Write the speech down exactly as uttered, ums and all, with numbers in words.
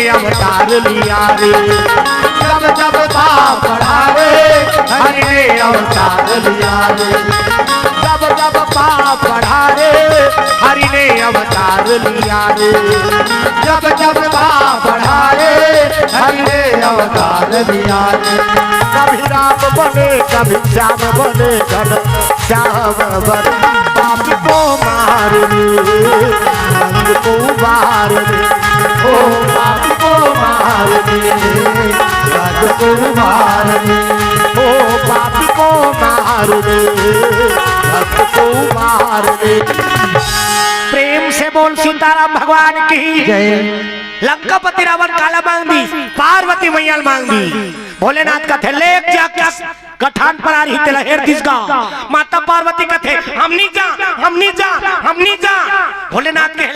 अवतार लिया रे। जब जब पाप बढ़ा रे, हरि ने अवतार लिया रे। जब जब पाप बढ़ा रे, हरि ने अवतार लिया रे। जब जब पाप बढ़ा रे, हरि ने अवतार लिया रे। कभी राम बने, कभी श्याम बने, घन श्याम बने। पाप को मार रे, रंग को उबार रे। ओ पाप को मार रे, रंग को उबार रे। ओ पाप को मार रे, रंग को उबार रे। प्रेम से बोल सीताराम भगवान की। जय। लंकापति रावण काला मांग दी, पार्वती मैया मांग दी। भोलेनाथ कथे, "ले जा कस गठान पर आ रही तेला हेर दिस गा।" माता पार्वती कथे, "हम नहीं जा, हम नहीं जा, हम नहीं जा।" भोलेनाथ कहे,